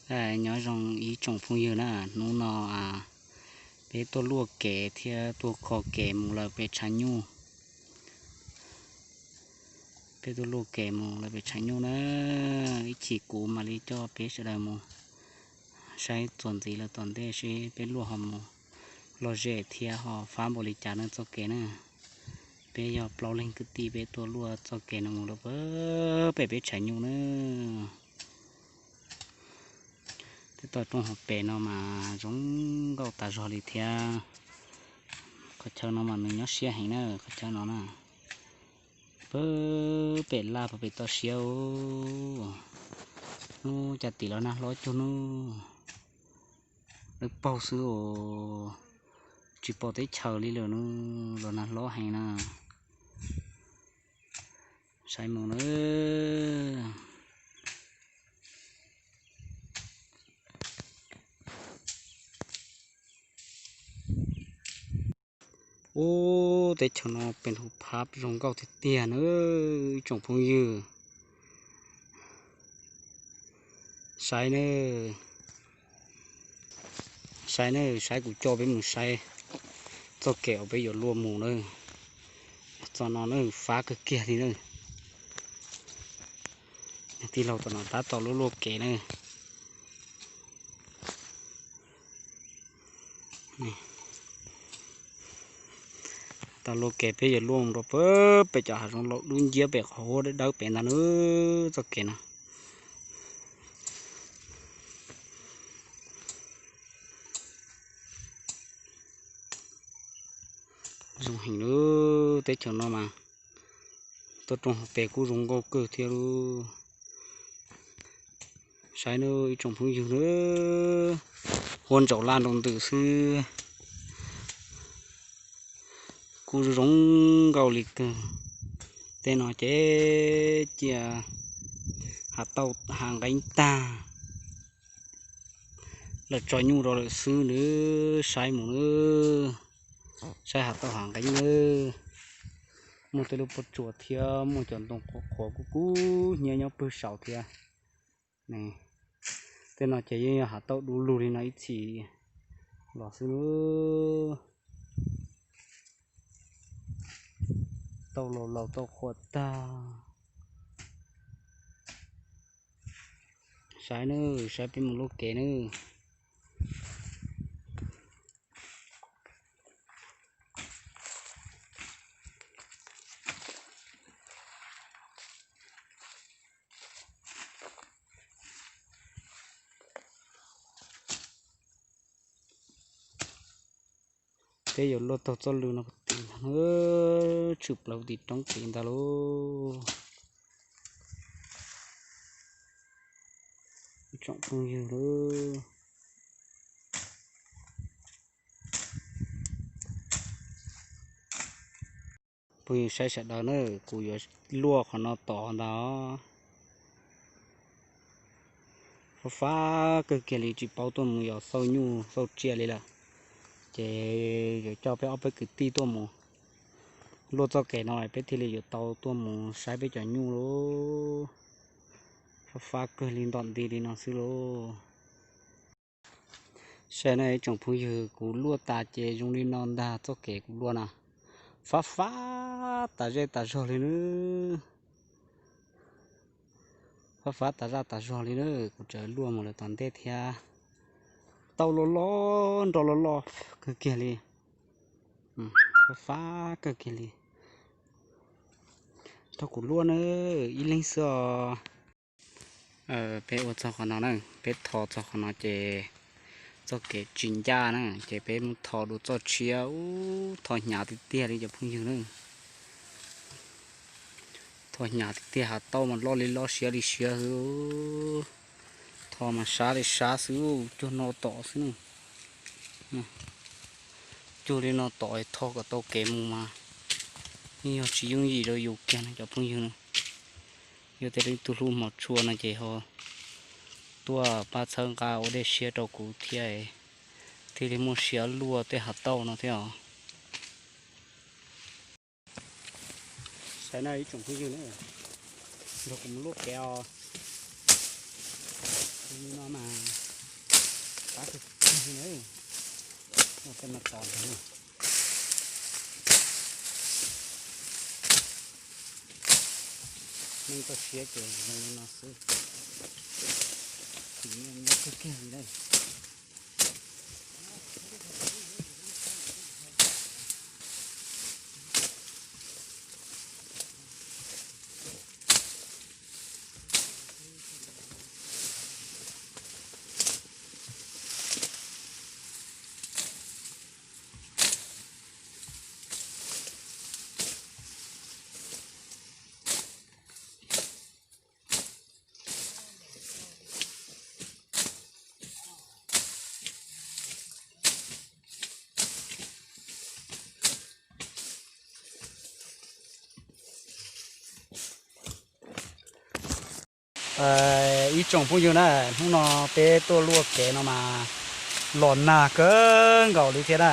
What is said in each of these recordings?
Nyob zoo ib tsoom phooj ywg na, hnub no peb tuaj luaj kev thiab tuaj kho kev mus lawm pem tshav nyuj. Peb tuaj luaj kev mus lawm pem tshav nyuj na, ib chim kuv mam li coj peb sawv daws mus saib txuas ntxiv lawm tom ntej seb peb luaj ho mus lom zem thiab ho fab npaum li cas na txoj kev na. Peb yog plaub leeg kwv tij peb tuaj luaj txoj kev no mus rau pem peb tshav nyuj na. Tej toj roob hauv pes no mas zoo nkauj tas zog li thiab. Qhov chaw no mas nws nyob siab heev na, qhov chaw no na. Peb pem laj pem toj siab. Ub, cas tim los nag hlob cuag nub, dawb paug xwb os. Tsis pom teb chaws li lawm nub, los nag hlob heev na. Saib mus na. Ub, teb chaws no pem hauv phab zoo nkauj tiag tiag na ib tsoom phooj ywg. Saib na, saib na, saib kuv coj peb mus saib txoj kev uas peb yuav luaj mus na. Txoj no na fab kawg kiag li na. Tij laug tom no tab tom luaj luaj kev na. Tau luaj kev peb yuav luaj mus rau pem cov hav zoov laus dub nciab pem qhov huab dawb dawb pem ntag na, txoj kev no. Zoo heev lub teb chaws no mas, toj roob hauv pes kuj zoo nkauj kawg thiab lub. Saib nawb ib tsoom phooj ywg nawb, huab ntsaum laj nroo ntws xwb. Kuj zoo nkauj li kawg. Tej no ces cia hav tauj hav nqeeb tag, lawv tso nyuj rau lawm xwb nawb, saib mus nawb, saib hav tauj hav nqeeb nawb. Muaj tej lub pob tsuas thiab muaj cov ntoo qhuav qhuav kub kub hnyiab nyob pwg saud thiab. Tej no ces yeej yog hav tauj dub lug li no ib txhis los xwb nawb. Tauj laus laus tauj qhuav tag. Saib nawb, saib peb mus luaj kev nawb. Peb yuav luaj taug txoj lw no tim ntag, tshwm plaws tim roob tid ntag lauj. Tsoom phooj ywg lauj, phooj ywg saib sawv daws na, kuv yuav luaj qhov no tod ntag. Fab fab kawg kiag li, tsis paub tuaj mus yos xauj nyuj xauj tsiaj li lawm. Ces yuav coj peb ob peb kwv tij tuaj mus luaj txoj kev no peb thiaj li yuav tau tuaj mus saib peb cov nyuj lauj. Fab fab kawg li, ntom nti li no xwb lauj. Saib na ib tsoom phooj ywg, kuv luaj tas ces zoo li no ntag, txoj kev kuv luaj na. Fab fab tas zej tas zog li nawb. Fab fab tas zaj tas zog li na, kuv tseem luaj mus lawm tom ntej thiab. Tauj loj loj nroj loj loj kawg kiag li. Fab fab kawg kiag li. Thaum kuv luaj na, ib leeg xwb os. Peb ua txog qhov no na, peb tho txog qhov no ces txoj kev tsis ncaj na, ces peb mus tho dua txoj tshiab, ub, tho hnyav tiag tiag li cov phooj ywg na. Tho hnyav tiag tiag, hav tauj mas loj li loj, siab li siab xwb. Tho mas sab li sab xwb, cuag no tom xwb na. Cuag li no tom tho kom tau kev mus mas yeej yog tsis yooj yim rau yus kiag na cov phooj ywg na. Yog tias leej twg hlub hmov tshua no ces ho tuaj pab txhawb nqa ua dej siab rau kuv thiab, thiaj li muaj siab luaj tej hav tauj no thiab os. Saib na ib tsoom phooj ywg na, nrog kuv mus luaj kev os. No mas Qab tiag tiag li na. Ua tej no tso ntag. Neeg toj siab ces zoo li no xwb. Khwv nyiaj nyob kawg kiag li na. Ib tsoom phooj ywg na, hnub no peb tuaj luaj kev no mas los nag kawg nkaus li thiab na.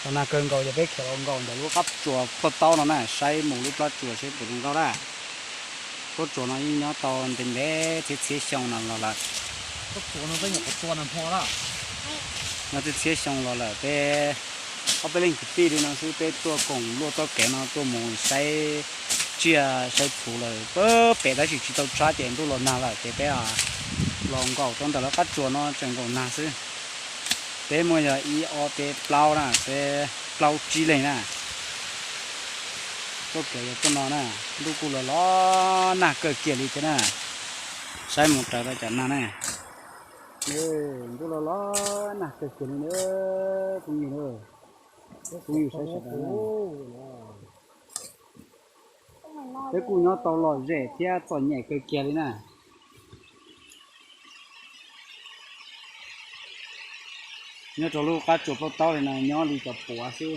Los nag kawg nkaus ces peb khiav los nkaum ntawm lub qab tsuas phoj taub no na, saib mus lub plab tsuas seb puas zoo nkauj na. Pob tsuas no yeej nyob tau ntev ntev txhiab txhiab xyoo no los lawm. Nyob txhiab txhiab xyoo los lawm, peb ob peb leeg kwv tij li no xwb, peb tuaj koom luaj txoj kev no tuaj mus saib tsiaj saib txhu lawm pem tab sis tsis tau tshab ces ntuj los nag lawm ces peb los nkaum rau ntawm lub qab tsuas no tseem nkaum nag xwb. Peb muaj yog ib ob peb plaub na, peb plaub tsib leeg na. Txoj kev yog tuaj no na, ntuj kuj los los nag kawg kiag li thiab na. Saib mus raws rau cov nag na. Ntuj los los nag kawg kiag li na, phooj ywg na. Phooj ywg saib sawv daws na. Peb kuj nyob tau lom zem thiab txom nyem kawg kiag li na. Nyob rau lub qab tsuas phoj taub li no nyob li cov puav xwb.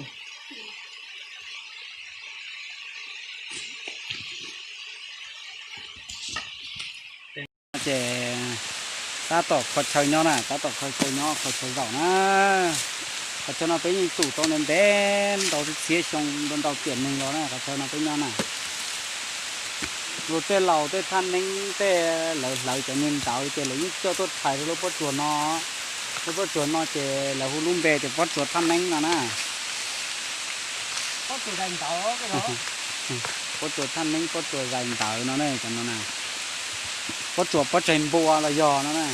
Ces tab tom kho chaw nyob na, tab tom kho chaw nyob, kho chaw zaum na. Qhov chaw no peb yeej tsum tau ntev ntev ntau txhiab xyoo, ntau ntau tiam neeg los na, qhov chaw no peb nyob na. Luag tej laus tej thaj neeb tej lawv hlawv cov niag ntawv ces lawv yeej coj tuaj rhais rau lub pob tsuas no. Lub pob tsuas no ces lawv hu lub npe tias pob tsuas thaj neeb no na. Pob tsuas thaj neeb, pob tsuas zais ntawv no ne, cov no na. Pob tsuas pob tsaig npua los yog no na.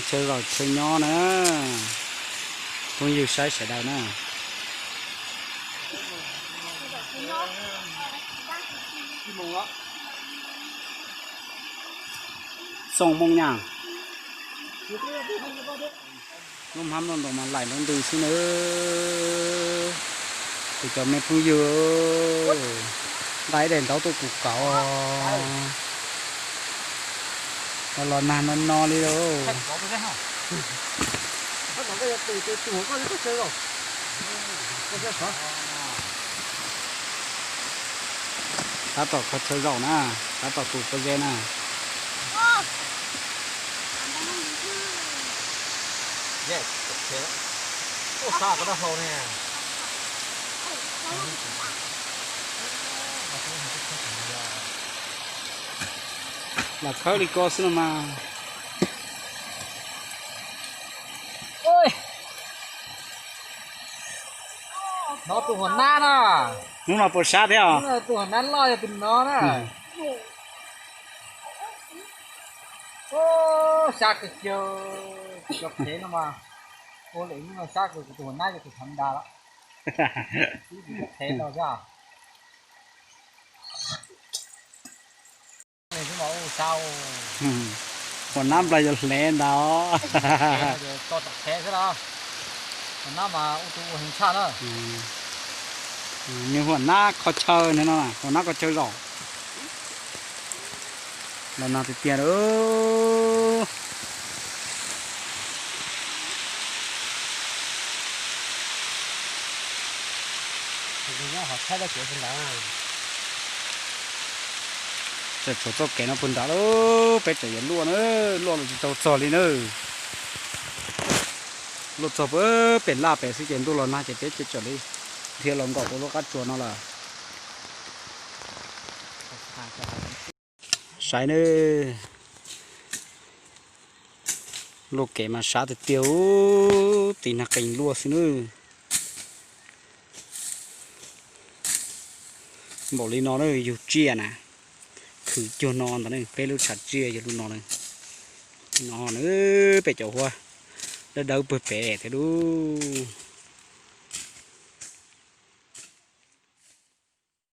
Chaw zaum chaw nyob na, phooj ywg saib sawv daws na. Xoo moo nyaj. Lub hmab nplooj ntoo mas laim nroo ntws xwb na. Kuv cov me phooj ywg, nqa ib daim ntaub tuaj kuv kauv. Los los nag no no li lauj. Tab tom kho chaw zaum na, tab tom tus pob zeb na. Lam khawb li ko xwb no mas. No tus huam nab na. Hnub no puas sab thiab os? Tus huam nab loj yog tus no na. Sab kawg kiag, tus cov phev no mas. Ua lwm hnub no sab kawg, tus huam nab yog tus thav ntas lawm. Ib tus cov phev no thiab. Huam nab nplais yog hlev ntag os. Nws huam nab kho chaw no, huam nab kho chaw zaum. Los nag tiag tiag lawm. Tseem tshuav txoj kev no puag nrad lawm, peb tseem yuav luaj na, luaj los tsis tau txog li na. Luaj txog pem laj pem xwb ces ntuj los nag ces peb cia li dhia los nkaum ua lub qab tsuas no lawm. Saib nawb, luaj kev mas sab tiag tiag, ub, tiv nag qees luaj xwb nawb. Npaum li no na yug tsiaj na, khwv cuag no ntag ne, peb lub tshav tsiaj yog lub no na. No na, peb cov huab dawb dawb pag pem thiab lub.